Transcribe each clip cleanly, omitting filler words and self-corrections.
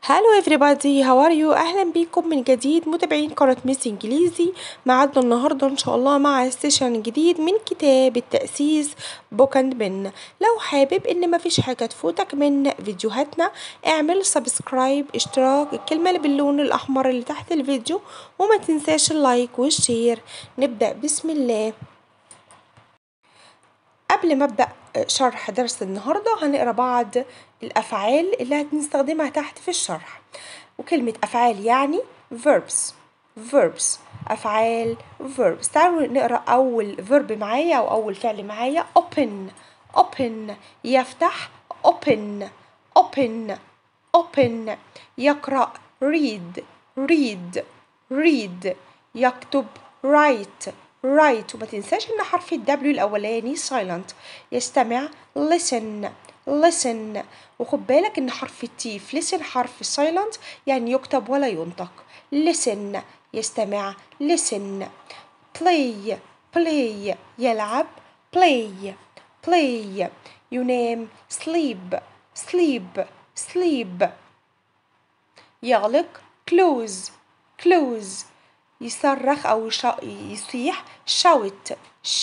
Hello everybody، how are you؟ اهلا بيكم من جديد متابعين قناة ميس انجليزي. معادنا النهاردة ان شاء الله مع session جديد من كتاب التأسيس Book and Pen. لو حابب ان مفيش حاجة تفوتك من فيديوهاتنا اعمل subscribe، اشتراك، الكلمة اللي باللون الاحمر اللي تحت الفيديو، وما تنساش ال like وال share. نبدأ بسم الله. قبل ما ابدأ شرح درس النهاردة هنقرأ بعض الأفعال اللي هنستخدمها تحت في الشرح. وكلمة أفعال يعني verbs، verbs، أفعال verbs. تعالوا نقرأ أول verb معايا أو أول فعل معايا. open، open يفتح، open، open، open. يقرأ read، read، read. يكتب write، write. وما تنساش ان حرف ال W الاولاني silent. يستمع listen، listen. وخد بالك ان حرف ال T في listen حرف silent، يعني يكتب ولا ينطق. listen يستمع، listen. play، play يلعب، play، play. ينام sleep، sleep، sleep. يغلق close، close. يصرخ أو يصيح shout،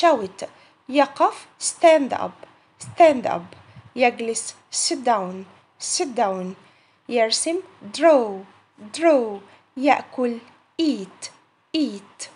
shout. يقف stand up، stand up. يجلس sit down، sit down. يرسم draw، draw. يأكل eat، eat.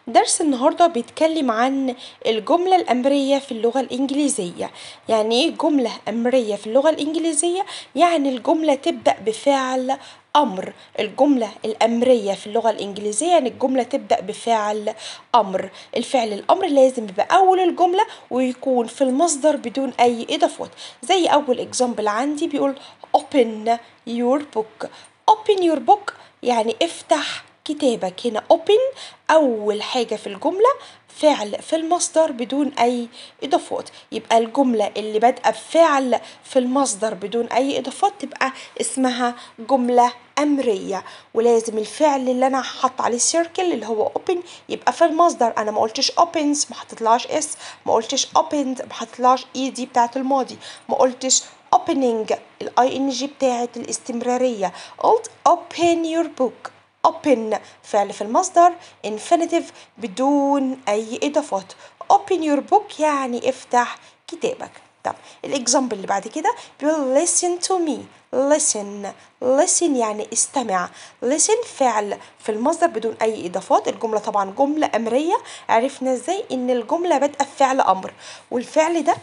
درس النهاردة بيتكلم عن الجملة الأمرية في اللغة الإنجليزية. يعني إيه جملة أمرية في اللغة الإنجليزية؟ يعني الجملة تبدأ بفعل أمر. الجملة الأمرية في اللغة الإنجليزية يعني الجملة تبدأ بفعل أمر. الفعل الأمر لازم يبقى أول الجملة ويكون في المصدر بدون أي إضافات. زي أول example عندي بيقول open your book. open your book يعني افتح كتابك. هنا open أول حاجة في الجملة فعل في المصدر بدون أي إضافات. يبقى الجملة اللي بادئة بفعل في المصدر بدون أي إضافات تبقى اسمها جملة أمرية. ولازم الفعل اللي أنا حاطة عليه circle اللي هو open يبقى في المصدر. أنا ما قلتش opens، ما حطيتلهاش s، ما قلتش opened، ما حطيتلهاش ed بتاعة الماضي، ما قلتش opening ال ing بتاعة الاستمرارية. قلت open your book. open فعل في المصدر infinitive بدون أي إضافات. open your book يعني افتح كتابك. طب ال example اللي بعد كده بيقول listen to me. listen، listen يعني استمع. listen فعل في المصدر بدون أي إضافات. الجملة طبعا جملة أمرية. عرفنا ازاي إن الجملة بادئة بفعل أمر والفعل ده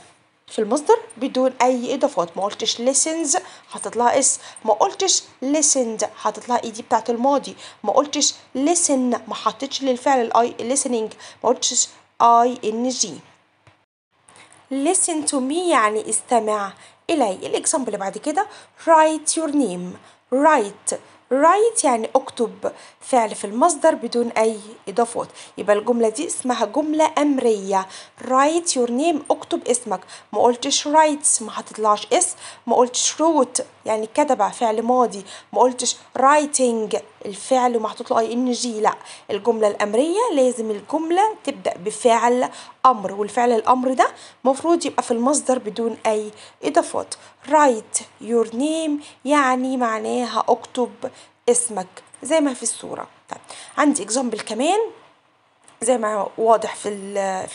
في المصدر بدون أي إضافات. ما قلتش listens حطيت لها s، ما قلتش listened حطيت لها ed بتاعت الماضي، ما قلتش listen ما حطيتش للفعل ال i listening، ما قلتش ing. listen to me يعني استمع إلي. ال example اللي بعد كده write your name. write، write يعني اكتب، فعل في المصدر بدون أي إضافات. يبقى الجملة دي اسمها جملة أمرية. write your name اكتب اسمك. ما قلتش writes ما حطيتلهاش s، ما قلتش wrote يعني كتب فعل ماضي، ما قلتش writing الفعل وما حطيت له ing. لا، الجملة الأمرية لازم الجملة تبدأ بفعل أمر، والفعل الأمر ده مفروض يبقى في المصدر بدون أي إضافات. write your name يعني معناها اكتب اسمك زي ما في الصورة. طيب عندي example كمان زي ما واضح في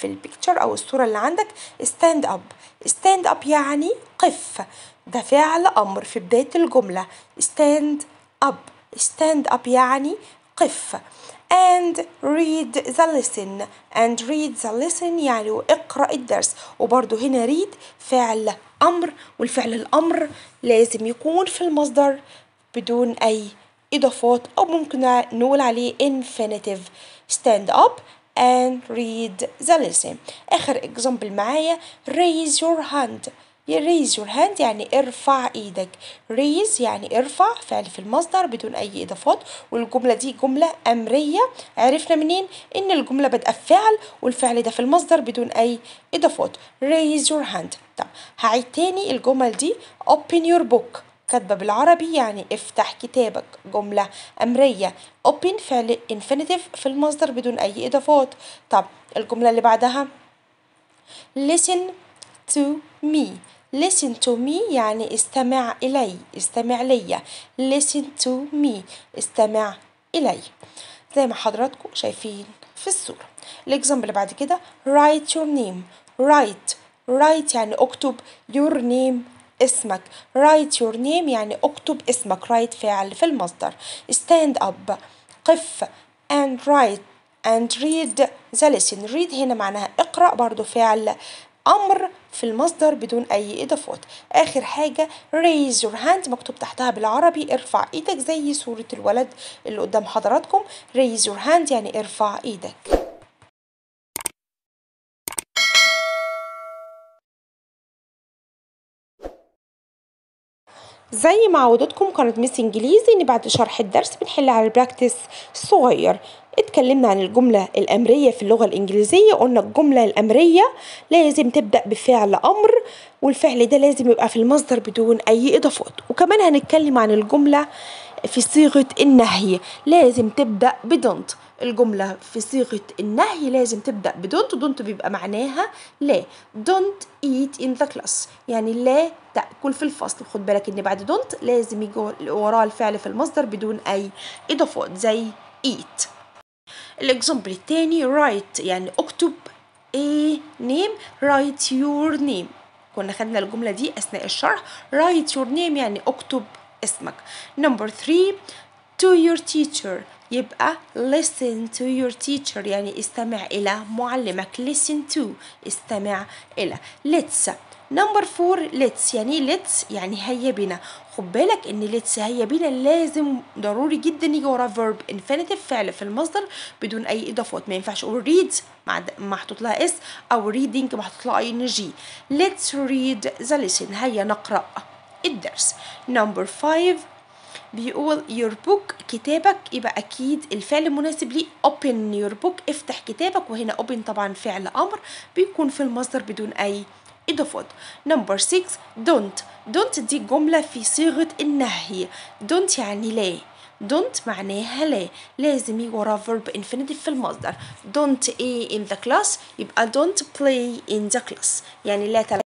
ال picture او الصورة اللي عندك. stand up. stand up يعني قف، ده فعل امر في بداية الجملة. stand up، stand up يعني قف. and read the lesson. and read the lesson يعني اقرأ الدرس. وبرده هنا read فعل أمر، والفعل الأمر لازم يكون في المصدر بدون أي إضافات، أو ممكن نقول عليه infinitive. stand up and read the lesson. آخر example معايا raise your hand. raise your hand يعني ارفع ايدك. raise يعني ارفع، فعل في المصدر بدون اي اضافات، والجملة دي جملة امرية. عرفنا منين ان الجملة بادئة بفعل والفعل ده في المصدر بدون اي اضافات. raise your hand. طب هعيد تاني الجمل دي. open your book. كاتبة بالعربي يعني افتح كتابك، جملة أمرية. open فعل infinitive في المصدر بدون أي إضافات. طب الجملة اللي بعدها listen to me. listen to me يعني استمع إلي، استمع ليا. listen to me استمع إلي، زي ما حضراتكم شايفين في الصورة. ال example اللي بعد كده write your name. write write يعني اكتب، your name اسمك. write your name يعني اكتب اسمك، write فعل في المصدر. stand up قف، and write and read the lesson. read هنا معناها اقرأ، برضو فعل أمر في المصدر بدون أي إضافات. آخر حاجة raise your hand مكتوب تحتها بالعربي ارفع إيدك، زي صورة الولد اللي قدام حضراتكم. raise your hand يعني ارفع إيدك. زي ما عودتكم قناة ميس انجليزي ان بعد شرح الدرس بنحل على ال practice الصغير. اتكلمنا عن الجملة الأمرية في اللغة الإنجليزية، قلنا الجملة الأمرية لازم تبدأ بفعل أمر، والفعل ده لازم يبقى في المصدر بدون أي إضافات. وكمان هنتكلم عن الجملة في صيغة النهي، لازم تبدأ ب don't. الجملة في صيغة النهي لازم تبدأ ب don't، don't بيبقى معناها لا. don't eat in the class يعني لا تأكل في الفصل. خد بالك إن بعد don't لازم يجي وراه الفعل في المصدر بدون أي إضافات زي eat. ال example التاني write يعني اكتب a name، write your name. كنا خدنا الجملة دي أثناء الشرح. write your name يعني اكتب اسمك. number 3 to your teacher يبقى listen to your teacher يعني استمع إلى معلمك. listen to استمع إلى. let's number 4 let's يعني let's يعني هيا بنا. خد بالك ان let's هيا بنا لازم ضروري جدا يجي وراه verb infinitive فعل في المصدر بدون اي اضافات. ما ينفعش اقول read محطوط لها s او reading محطوط لها ing. let's read the lesson هيا نقرأ الدرس. number 5 بيقول your book كتابك، يبقى أكيد الفعل المناسب ليه open your book افتح كتابك، وهنا open طبعا فعل أمر بيكون في المصدر بدون أي إضافات. number 6 don't. don't دي جملة في صيغة النهي. don't يعني لا، don't معناها لا، لازم يجي وراه verb infinitive في المصدر. don't a in the class يبقى don't play in the class يعني لا تلعب.